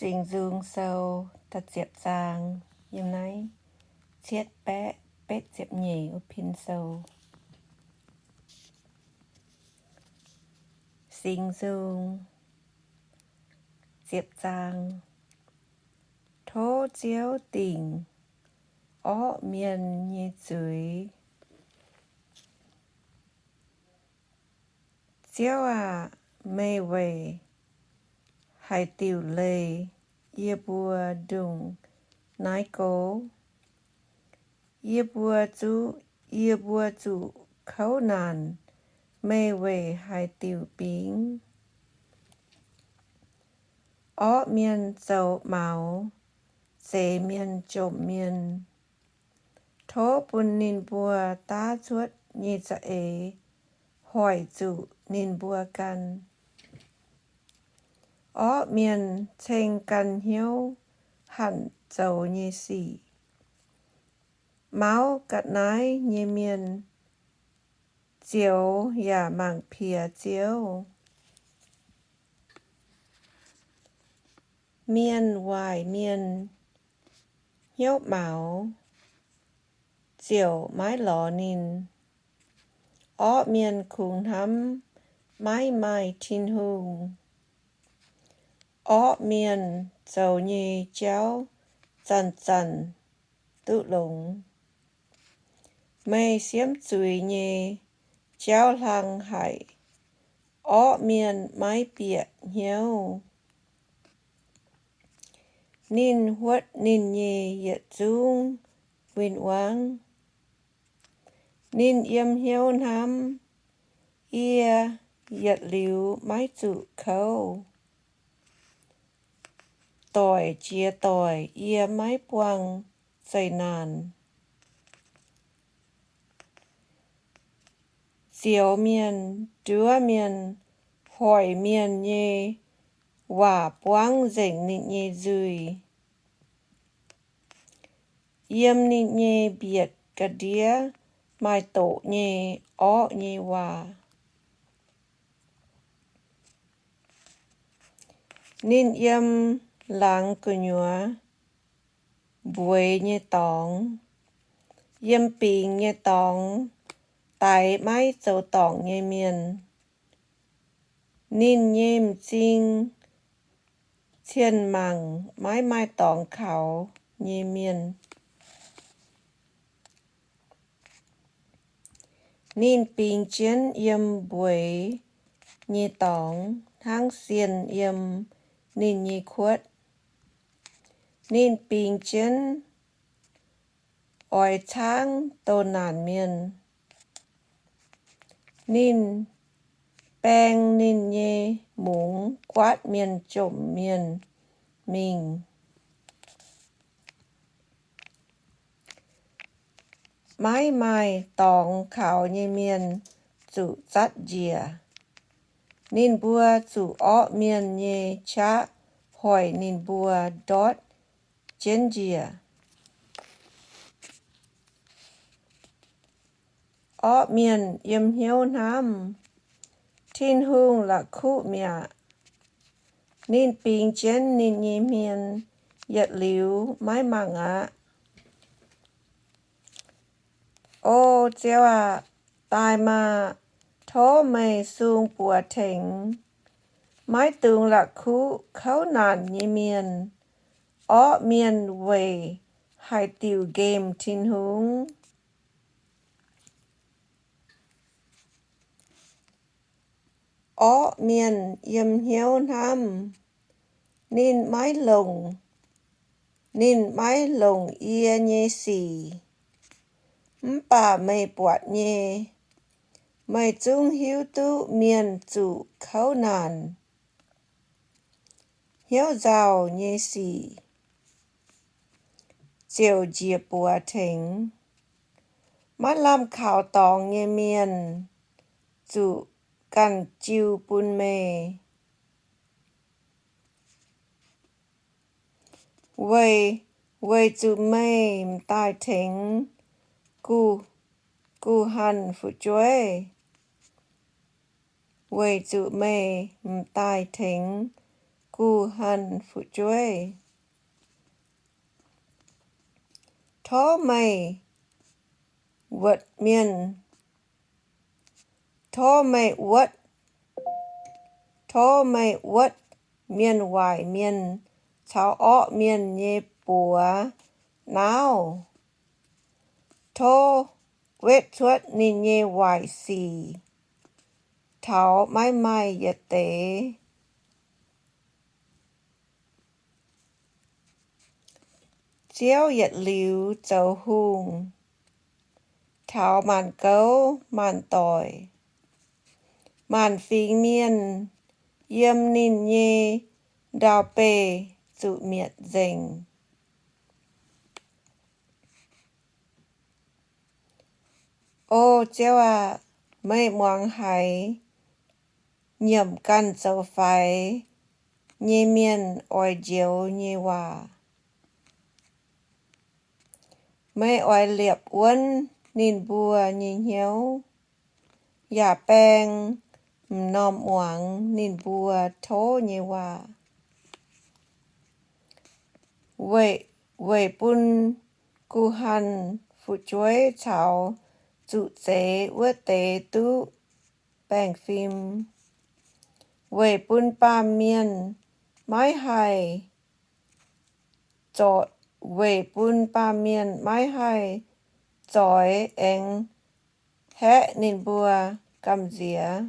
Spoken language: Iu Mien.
Dingc Nzung Sou da'ziepc zaang, yiem naaiv cietv baeqv betv ziepc nyeic wuov pin sou. Singx Nzung ziepc zaang. Tov Ziouv dingc orqv mienh nyei zuiz. Ziouv aac, meih weic haaix diuc leih yie mbuo ndongc naaiv go? Yie mbuo zuqc, yie mbuo zuqc kouv naanc, meih weic haaix diuc bingx? Orqv mienh zoux maux, zeix mienh jomc mienh. Tov bun ninh mbuo daav cuotv nyei za'eix hoic zuqc ninh mbuo ganh. Orqv mienh ceng ganh hnyouv hanc zoux nyei sic. Mauv ga'naaiv nyei mienh zioux yaac mangc piex Ziouv. Mienh waaic mienh hnyouv maux, ziouc maiv lorz ninh. Orqv mienh kungx hnamv maiv maaih Tin-Hungh. Orqv mienh zoux nyei jauv zanc-zanc duqv longx. Meih siemv zuiz nyei jauv hlang haic, orqv mienh maiv bieqc hnyouv. Ninh huotv ninh nyei yietc zungv win-wangv. Ninh yiem hnyouv hnamv, yie yietc liuz maiv zuqc kouv. Doic jiex doic yie maiv buangh zeqc naanc. Zioux mienh, nduov mienh, hoic mienh nyei waac buangv nzengc ninh nyei nzuih. Yiem ninh nyei mbietc ga'ndiev maaih doqc nyei orqv nyei waac. Ninh yiem laangz gu'nyuoz mbueiz nyei dorngx, yiem bingx nyei dorngx daix maiv zoux dorngc nyei mienh. Ninh nyei m'zing cien-mangc maiv maaih dorngx kaux nyei mienh. Ninh bingx jienv yiem mbueiz nyei dorngx hnangv sienh yiem ninh nyei kuotv. Ninh bingx jienv oix caangv doh naanc mienh. Ninh baeng ninh nyei mungz guaatv mienh jomc mienh mingh. Maiv maaih dorngx kaux nyei mienh zuqc zatv njiec. Ninh mbuo zuqc orqv mienh nyei qaqv hoic ninh mbuo ndortv jienv njiec. Orqv mienh yiem hnyouv hnamv, Tin-Hungh la'kuqv mi'aqv. Ninh bingx jienv ninh nyei hmien yietc liuz maiv mangc aqv. O Ziouv aac, daaih maah! Tov meih sung buoz tengx. Maiv dungx la'kuqv kouv naanc nyei mienh. Orqv mienh weic haaix diuc nqemh Tin-Hungh? Orqv mienh yiem hnyouv hnamv, ninh maiv longc, ninh maiv longc yie nyei sic. Mv baac meih buatc nyei, meih zungv hiuv duqv mienh zuqc kouv naanc. Hnyouv nzauh nyei sic ziouc njiec buoz tengx. Maiv lamh kaux dorngx nyei mienh zuqc ganh jiu bun meih. Weic, weic zuqc meih m'daaih tengx guh, guh hanh fu'jueiv, weic zuqc meih m'daaih tengx guh hanh fu'jueiv. Tov meih wuotc mienh, tov meih wuotv, tov meih wuotv mienh waaic mienh caux orqv mienh nyei buoz naauv. Tov wetv cuotv ninh nyei waaic sic taux maiv maaih yietc deix. Ziouv yietc liuz zoux hungh taux maanc gouv maanc doic. Maanc fingx mienh yiem ninh nyei ndau-beih zuqc mietc nzengc. O Ziouv aah! Meih muangx haiz nyiemc ganh zoux faix nyei mienh oix njoux nyei waac. Meih oix liepc wuonv ninh mbuo nyei hnyouv, yaac baeng m'normh muangx ninh mbuo tov nyei waac. Weic, weic bun guh hanh fu'jueiv caux zuqc zeix wuov deix duqv baengh fim. Weic bun baamh mienh maiv haih zoix, weic bun baamh mienh maiv haih zoix aengx haeqv ninh mbuo gamh nziex.